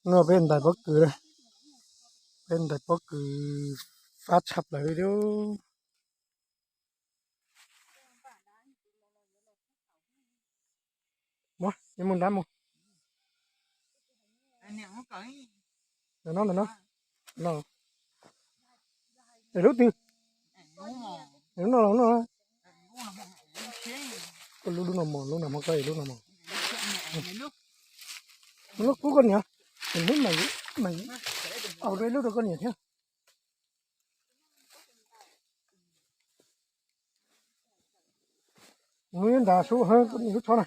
No peb ntais pob kws, peb ntais pob kws fab tshaj plaws li. Muab, mus nrad mus. Ntawm no, ntawm no. No. Es lub twg? Es lub no los lub no? Koj lub, lub no mos, lub no mos, koj es lub no mos. Lub kub koj niam. Hnub mas, mas, au, lub rau koj niam thiab. Mus nyob nrad sub, lub tsho na.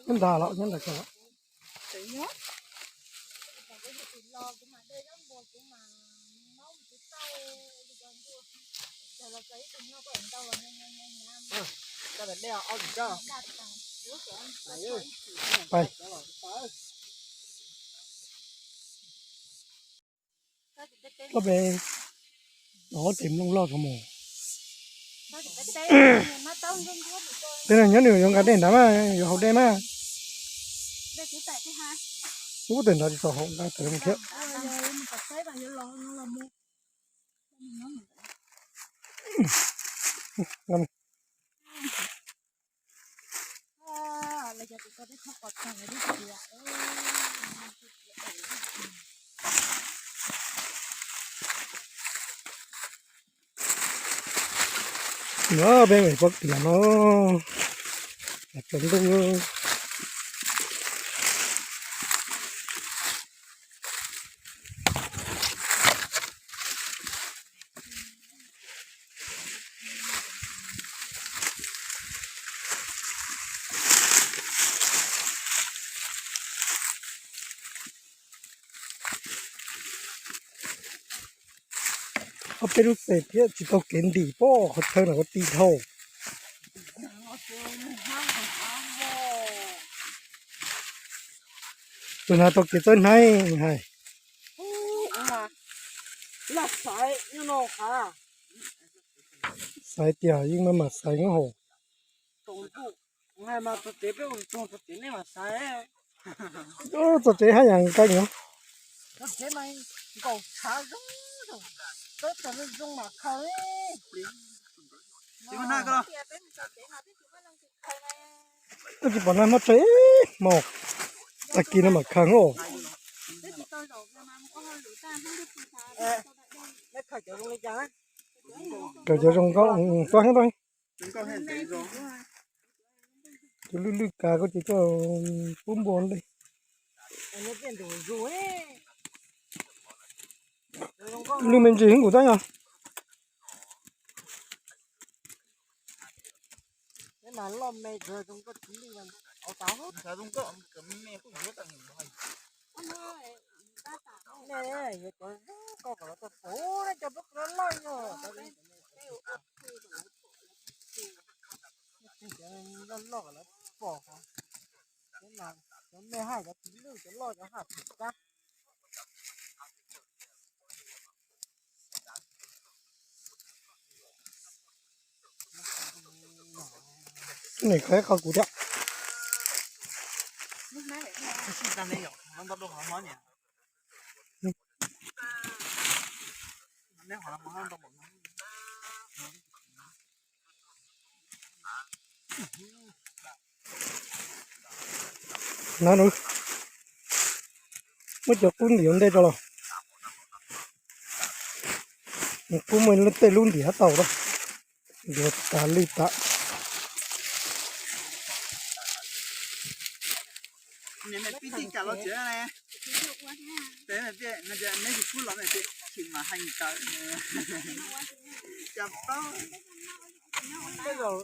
Nyob nrad los, nyob nrad los. Pais. Koj pem no tes mloog loj tso mus. Tej no nyob nws yuav nqa dej nrad mas, yuav haus dej mas. Ub, tej nrad tsis tau haus, nqa tawm los thiab. No peb mam pob kws no, tsaus ntuj. Ob peb lub xes thiab tsis tau kev ntim pob qhov chaw no ko ti dhau. Tus hnav tau kev txawb hnaib hais. Xaiv tias yeej maj mam xaiv haus. Txog tsev haj yam nqees os. Twb tsis pom nag hmo tsev hmo, tag kis no mam khaws os. Khaws cov zoo nkauj, tau heev tau. Tus lwj lwj kas koj ces koj pub npua ntej. Lwj me ntsis heev kuv tab yog. Loj loj kom lawv pom, cov me haj cov txiv lwj cov loj cov haj tsis kab. Nim qhov qhov kuv thiab. Na, muab cov qub ntim ua ntej tso los. Qub muaj tej lub ntim hab tau na. Yuav tas lwj tas.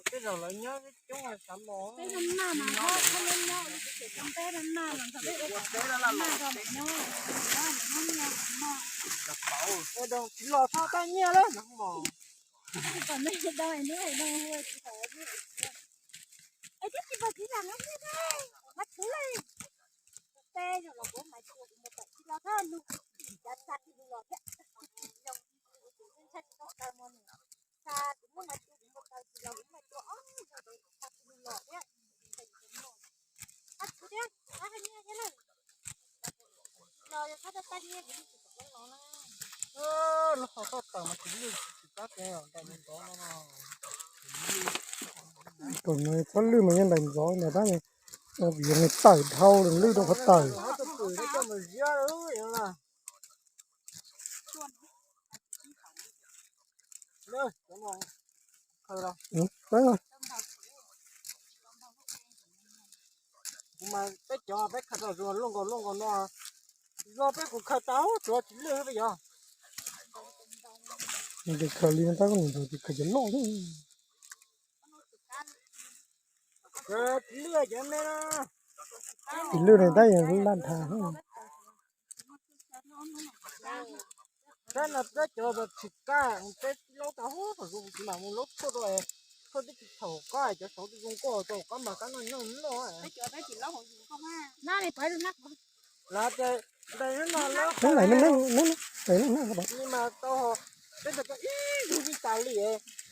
Tej zaum lawv nyob coob xav mos. Tsis los txhob tab nyiaj lawm no mos. Lub hau toj tawm mas tsis lwj tsis kab ke nraim ntov no. Tus no txhob lwj mas yeej nraim ntov ntag tab, vim nws tawm dhau lwj rau qhov tawm. Peb cov peb khaws rau zuag luaj nkaus luaj nkaus no, zog peb kuv khaws tau tsuav tsis lwj peb yog. Nws khaws li no tab koj nim ntxuav tsis khaws cov loj thiab. Tsis lwj cov me no. Tsis lwj li tab yog laj nrha. Peb no peb cov tsis kaj, peb laub tau hub thaum zoo tsis mam mus laub tshuaj rau, tshuaj twb tsis txhaum qab, cov saud twb zoo nkauj rau qab mas qab noj noj noj. Lav ces ntais no laub, ntais no mas tau, peb ntawd koj ib zug vij tas li,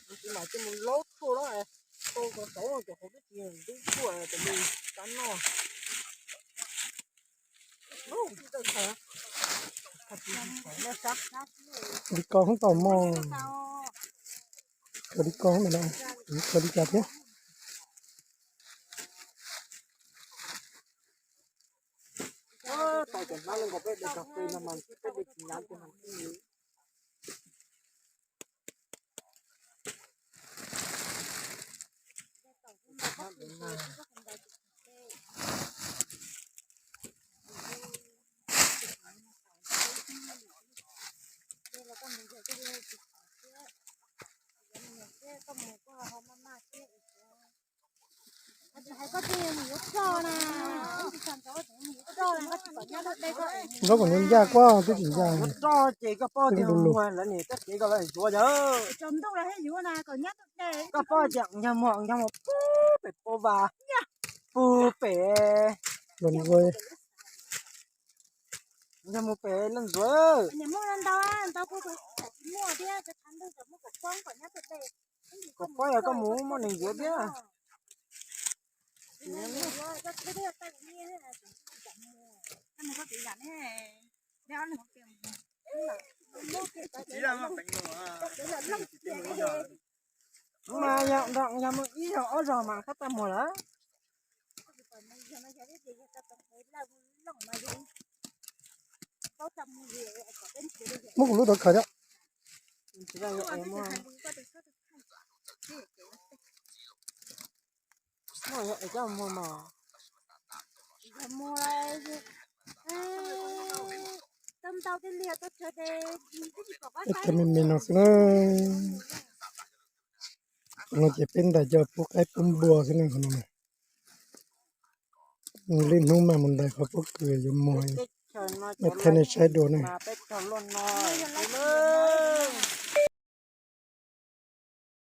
tsis mam cia mus laub tshuaj lawm, tau cov saud cov saud twb tsis ntub tshuaj ces li qab noj. Li ko hub tau mog. Khaws li ko hub ntawm no, khaws li cas thiab. Tau cov hnab zoo nkaus peb de kas fes no mas peb de tsis hnyav ces mas. Nraub kom nws ncaj kuab twb tsis ncaj. Roj ces koj paub tias muag lawv niam koj cev koj lawv ntxuav yawg. Koj paub tias nkag muag nkag muag pub pem pov vas, pub pem los ntxuav. Nkag muag pem los ntxuav. Kom paub yog koj mus muaj neeg ntxuav thiab. Mas yog mus ib zaug ob zaug mas qab tag muag lawm. Muab kuv lub rov khaws thiab. Cov me me no xwb na. Qhov no ces peb ntais coj pub qaib pub npua xwb na qhov no. Lwm hnub mas mus ntais qhov pob kws yuav muag, maj thaij nej saib dua na.